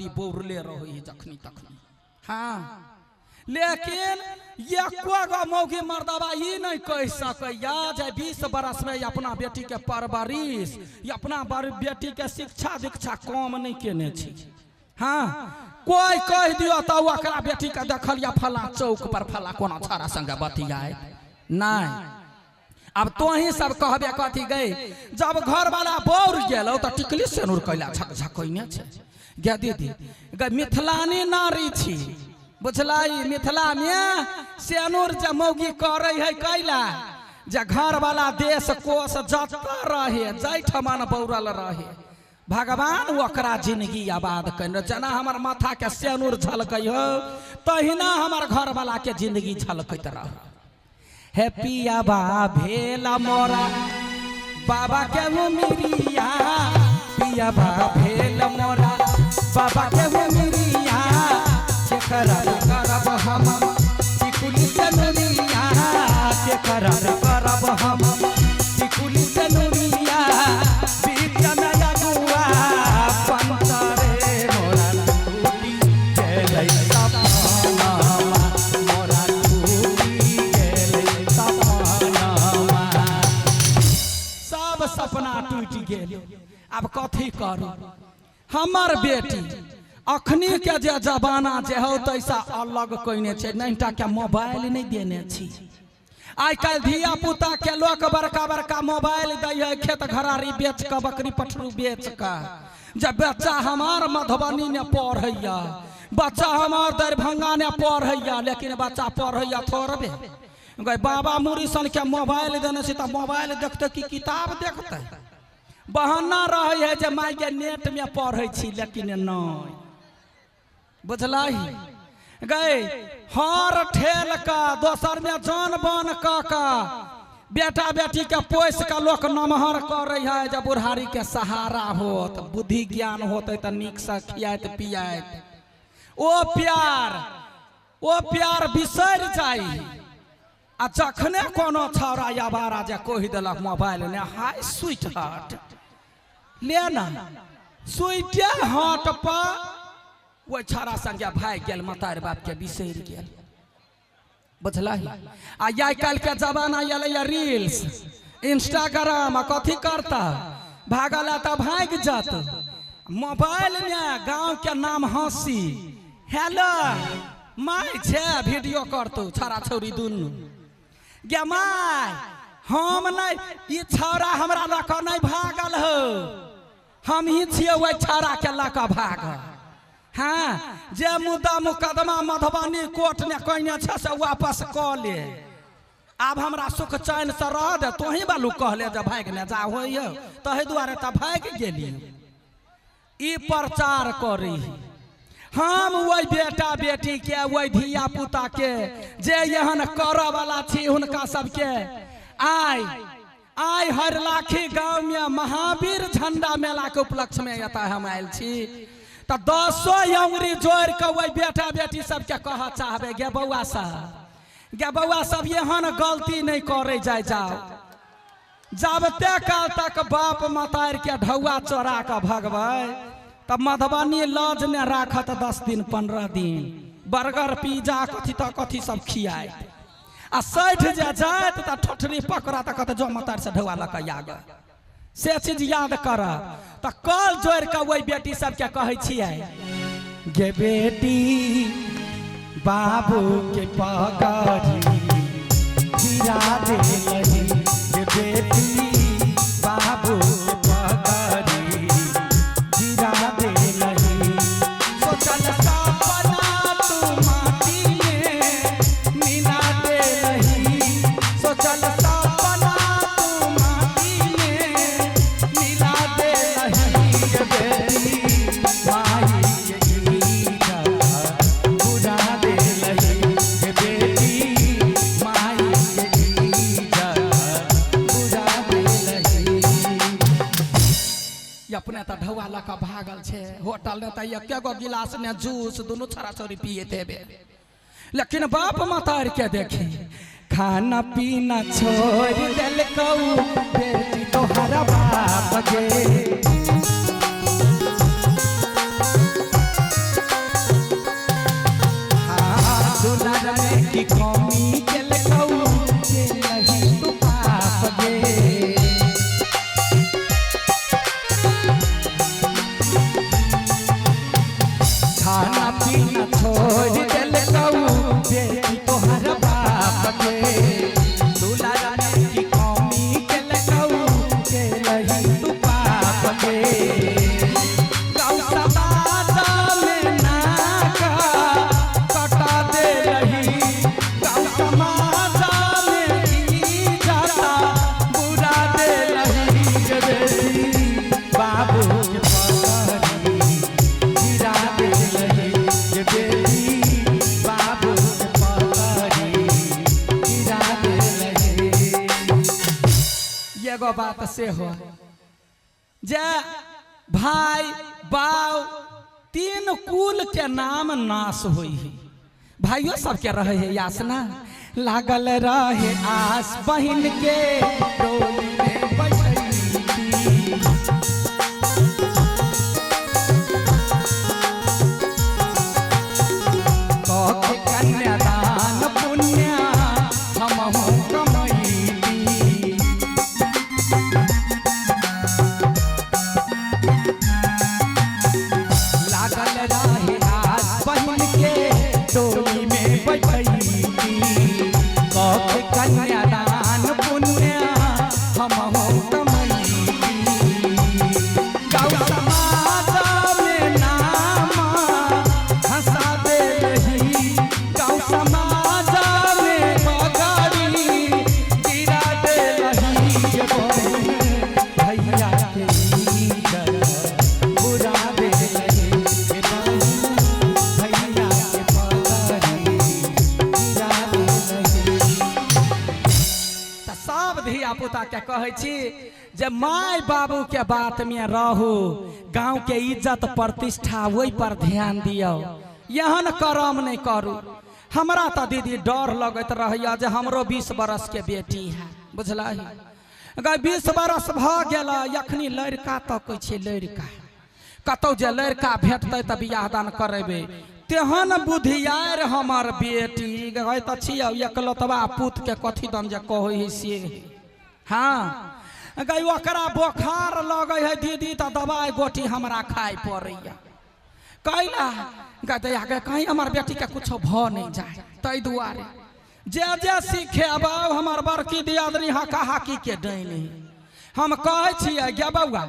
दीदी बौरले रहै है जखनी तखनी। हाँ, लेकिन एको गो मौगी मर्दबा ई नहीं कह सकैया जे 20 बरस में अपना बेटी के परवरिश, अपना बेटी के शिक्षा दीक्षा कम नहीं केने छी। हाँ, कोई कह दियो तो ओकरा बेटी के देखल या फला चौक पर फला कोनो छाड़ा संगे बतियाए नहीं। अब तोही सब कहबे कथी गई, जब घर वाला बौर गेलो तो टिकली सेनुर कैला झक झकैने छै। गे दीदी गे मिथिलानी नारी छी, बुझलाई मिथिला में सेनुर जे मौगी करे है कैला जे घर वाला देश कोस जत रहे जैठमन बौरल रहे भगवान ओकरा जिंदगी आबाद कने। जेना हमर माथा के सेनुर झलकै हो तहिना हमर घर वाला के जिंदगी झलकैत रह। हे पियाबा भेला मोरा बाबा के उमिरिया, पियाबा भेल मोरा बाबा के उमिरिया, के करब करब हम टिकुली सेनुरिया, के करब करब हम टिकुली सेनुरिया, बीच में अगुआ पंतरे मोरा टूटी गेलै सपनामा, मोरा टूटी गेलै सपनामा। सब सपना टूटि गेल, आब कथी करू। हमर बेटी अखनी के जे जमाना जे हो तैसा अलग कयने छै, नहिटा के मोबाइल नहीं देने छी। आइ काल्हि धिया पुता के लोक बड़का बड़का मोबाइल दै है, खेत घरारी बेच कऽ बकरी पठरू बेच कऽ। जब बच्चा हमार मधुबनी ने पढ़ैया, बच्चा हमार दरभंगा ने पढ़ैया, लेकिन बच्चा पढ़ैया थोड़बे गए बाबा मुरी सन के मोबाइल देने छी तऽ मोबाइल देखते कि किताब देखते। बहाना रहे है जे माय के नेट में पढ़ै छी, लेकिन नहीं बुझलही गए हर ठेल का दोसर में जान बान का बेटा बेटी के पोस के लोक नमहर करे है। जब बुढ़ारी के सहारा होत, बुद्धि ज्ञान होते तो नीक से खियात पियात, ओ प्यार बिसरि जाई। आ जखने कोनो छौड़ा या बारा जे कहि देलक मोबाइल ने हाय स्वीट हार्ट ले ना, स्वीटे हार्ट पर ओहि छौड़ा संगे भागि गेल, मतार बाप के बिसरि गेल। बुझलही। आ आइ काल्हि के जमाना एलैया रील्स इंस्टाग्राम, कथी करता भागल तऽ भागि जात। मोबाइल में गाँव के नाम हंसी, हेलो my छे वीडियो करतौ छौड़ा छौड़ी दुनू। गे my हम नहीं, ई छौड़ा हमरा लऽ कऽ नहीं भागल हो, हम ही छियै ओहि छौड़ा के लऽ कऽ भागल। हाँ, जे मुद्दा मुकदमा मधुबनी कोर्ट ने कहने छै से वापस कऽ ले, आब हमरा सुख चैन से रह दे। तोही बालू कहले जे भागि ने जा होइए, तहि दुआरे तऽ भागि गेली। ई प्रचार करी हम ओहि बेटा बेटी के, ओहि धिया पुता के जे एहन करऽ वाला छी हुनका सबके। आइ आइ हरलाखी गाँव में महावीर झंडा मेला के उपलक्ष्य में एतऽ हम आयल छी, तऽ 10 अंगुरी जोड़ि कऽ ओहि बेटा बेटी सबके कहऽ चाहबै, गे बौआ सब, गे बौआ सब एहन गलती नहि करै जाय जाओ। जाबते काल तक बाप मतारि के ढौआ चोरा कऽ भगबै तब मधुबनी लॉज ने राखत 10 दिन 15 दिन, बर्गर पिज्जा कथी तऽ कथी सब खियाइत, आ 60 जे जायत तऽ ठोठरी पकड़ा तऽ कहत जो मतारि से ढौआ लऽ कऽ आग। से चीज याद कर। तऽ कल जोड़ि कऽ ओहि बेटी सबके कहै छियै, गे बेटी बाबू के पगड़ी गिरा देलही, गे बेटी बाबू के पगड़ी गिरा देलही, सोचल सपना तू माटी में मिला देलही, सोचल सपना तू माटी में मिला देलही, गे बेटी माई के इज्जत उड़ा देलही, गे बेटी माई के इज्जत उड़ा देलही। अपने तऽ ढौआ लऽ कऽ भागल छै, होटल ने तऽ एके गो गिलास ने जूस दुनू छौड़ा छौड़ी पियैत हेबे, लेकिन बाप मतार के देखी खाना पीना छोड़ देलकौ बेटी तोहरा बाप गे। दुलार में की कमी केलकौ के लही तू पाप गे। खाना पीना छोड़ देलकौ बेटी तोहर बाप के। दुलार में की कमी केलकौ के लही तू पाप गे। गाँव समाज में नाका कटा दे रही, गाँव समाज में इज्जत बुरा दे रही। गे बेटी बाबू के पगड़ी गिरा दे रही, गे बेटी बाबू के पगड़ी गिरा दे रही। एगो बात से हो जे भाई बाऊ तीन कुल के नाम नाश होई है। भाइयों सबके रहे है आस ना, लागल रहे आस बहिन के डोली में बैठैती। कह कन्यादान पुण्य हमहु कमैती। लागल रहे आस बहिन के डोली में बैठैती। कह कन्यादान पुण्य हमहु कमैती। गाँव समाज में नाम हंसा दे रही, गाँव समाज में पगड़ी गिरा दे रही। गे बहिन भैया के इज्जत बुरा दे रही, गे बहिन भैया के पगड़ी गिरा दे रही। तऽ सब धिया पुता के कहै छी जे माय बाबू के बात में रहू, गांव के इज्जत प्रतिष्ठा ओहि पर ध्यान दियौ, एहन करम नहि करू। हमरा तऽ दीदी डर लगैत रहैया जे हमरो 20 बरस के बेटी है, बुझलही गै 20 बरस भऽ गेल, अखनी लड़का तकै छै, लड़का कतौ जे लड़का भेटतै तऽ बियाह दान करेबै। तेहन बुधियार हमर बेटी गै तऽ छियौ एकलौतबा पुत के कथी दन जे कहै है से। हाँ गै ओकरा बोखार लगै है दीदी तऽ दवाइ गोटी हमरा खाय पड़ैया। कैला गै दैया गै कहीं हमर बेटी के कुछो भऽ नहि जाय, ताहि दुआरे जे जे सिखेबौ हमर बड़की दियादनी हका हाकी के डाइन है। हम कहै छियै गे बौआ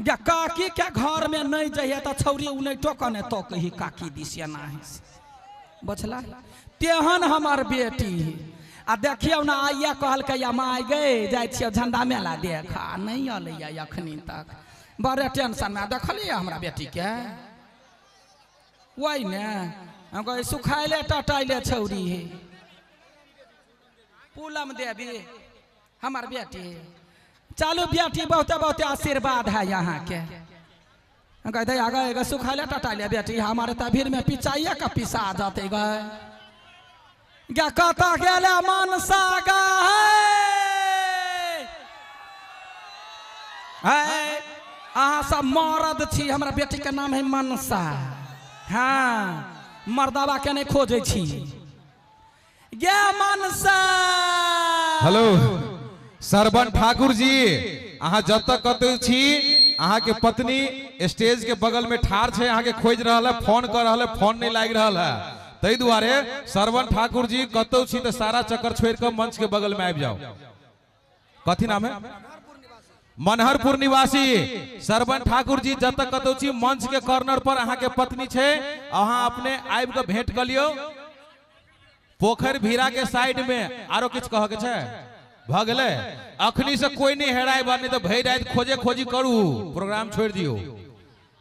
गे काकी के घर में नहीं जइहे तऽ छौरी उनैटो कने तकही काकी दिस एना है, बुझला तेहन हमर बेटी है। आ देखियौ ने आइए कहलकै या माय गे जाइ छियौ झंडा मेला देख, आ नहि अलैया अखनी तक, बड़े टेंशन में देखलियै हमरा बेटी के। वही ने हम कहै सुखाइले टटाइले छौरी है। पूलम देवी हमर बेटी, चालू बेटी बहुते बहुते आशीर्वाद है यहाँ के। हम कहते आगे गए सुखाइले टटाइले बेटी हमारे तऽ भीड़ में पिचाइए के पिसा जाते गए। गे कतऽ गेले मनसा गे है, अहाँ सब मरद छी, हमरा बेटी के नाम है मनसा। हाँ मर्दाबा के नहीं खोजै छी गे मनसा। हेलो सरवन ठाकुर जी, अहाँ जतऽ कतौ छी अहाँ के पत्नी स्टेज के बगल में ठाढ़ छै, अहाँ के खोजि रहल है, फोन कर रहल है, फोन नहीं लागि रहल है। ताहि दुआरे सरवन ठाकुर जी कतौ छी तऽ सारा चक्कर छोड़ि कऽ मंच के बगल में आबि जाओ। कथी नाम है? मनहरपुर निवासी सरवन ठाकुर जी जतऽ कतौ छी मंच के कॉर्नर पर अहाँ के पत्नी छै, अहाँ अपने आबि कऽ भेंट कऽ लियौ। पोखरि भीड़ा के साइड में आरो किछु कहऽ के छै? भऽ गेलै? अखनी से कोई नहीं हेराय बा, नहीं तो भरि राति खोजे खोजी करू, प्रोग्राम छोड़ दियौ।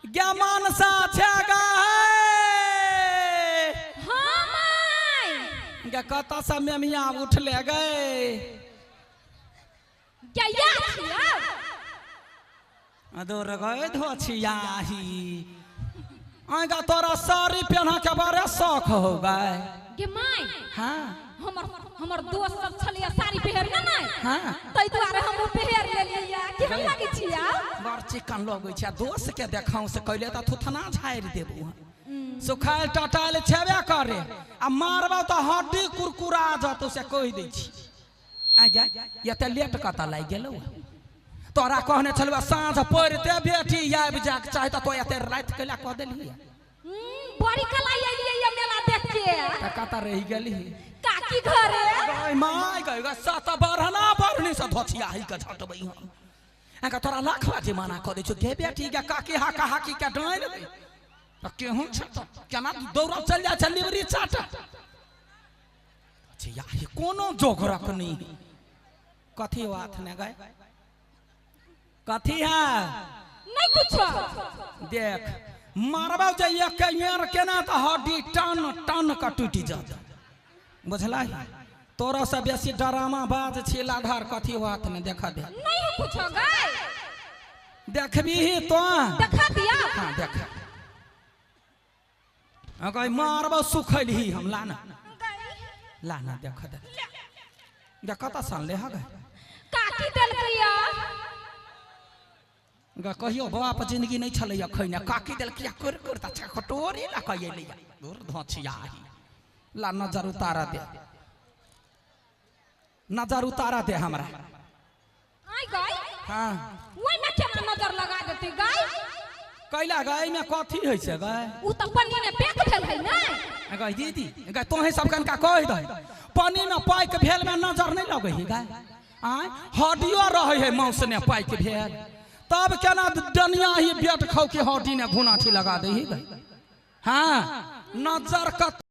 गे मनसा छै गे। हाँ माय गे कतऽ से मेमिया उठले गे? गे या छियौ अदोर गए धोछियाही आगा तोरा साड़ी पहना के बारे शौक हो गए। गे my हाँ हमर हमर दोस्त सब छलिया साड़ी पहिर ने my. हाँ तै दुआरे हम पहिर लेलियै। केहन लागै छियै? बड़ चिकन लगै छै। दोस्त के देखाउ से कहले तऽ थुथना झाड़ि देबू। सुखायल टटायल छेबे करे आ मारबौ तऽ हड्डी कुरकुरा जतौ से कहि दै छी। आ जा एते लेट कतऽ लागि गेलौ? तोरा कहने छलौ साँझ पड़िते बेटी आबि जाके चाही तऽ तो एते राति कैला कह देलही? बड़ी कला अइलियै ये मेला देख के। तऽ कतऽ रहि गेलही? काकी घरे। गय my गय गय सत बढ़ना बढ़नी से धोछियाही के झटबै हम। अहाँके तोरा लाख बाजे मना कऽ दै छौ गे बेटी गे काकी हाका हाकी के डाँनि दै तऽ केहन छै तऽ केना दौड़ल चलि जाइ छै लिबरी चाट। धोछियाही कोनो जोगरक नहि। कथी बात ने गय? कथी है? नहीं कुछो। देख मारबौ जे एक मेर केना तऽ हड्डी टन टन के टूटि जात। बुझलही? तोरा से बेसी डरामा बाज छी लाधार। कथी बात ने देखा दे। नहीं कुछो गय। देखबीही तो? देखा दिया। हाँ देख। अगर मारबौ सुखैलही हम। लाना लाना देख दे। देख कतऽ सन ले हगे? काकी देलकै। ग कहियो बाप जिंदगी नहीं छलैया खैने काकी देलकै कर कर त कटोरी लऽ कऽ अयलैया। दूर धोछियाही। ला नजर उतारा दे, नजर उतारा दे हमरा। आइ गय। हाँ ओहिमे केना नजर लगा देतै गय? कैला गय एहिमे कथी होइ छै गय? उ तऽ पन्नी मे पैक भेल है ने। गय दीदी गय तोहे सब कनका कहि दे पानी में पाइक भेल में नजर नहीं लगै है गय। आय हड्डियो रहै है मांस ने पाइक भेल तब केना डनिया ही बेट खाउ के हड्डी ने घुनाठी लगा दे ही गय। हाँ नजर कत